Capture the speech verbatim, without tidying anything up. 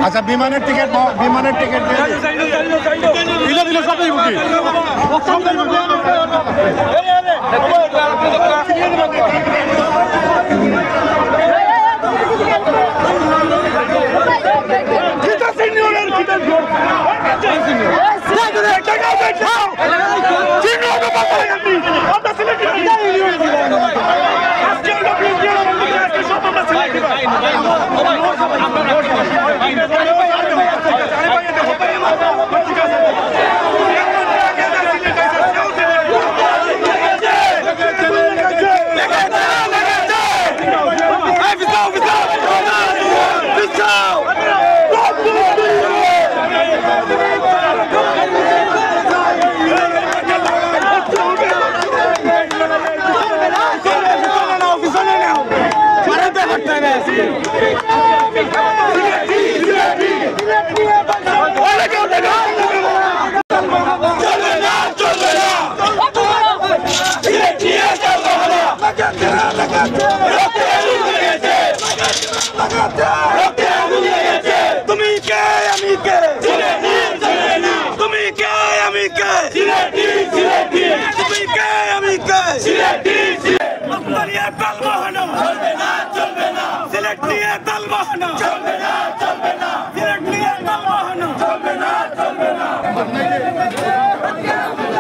আচ্ছা, বিমানের টিকিট, বিমানের টিকিট দিয়ে দিন। দিলে দিলে সবই বুকিং। তুমি কে, আমি কে? তুমি কে, আমি কে? তুমি কে, আমি কে?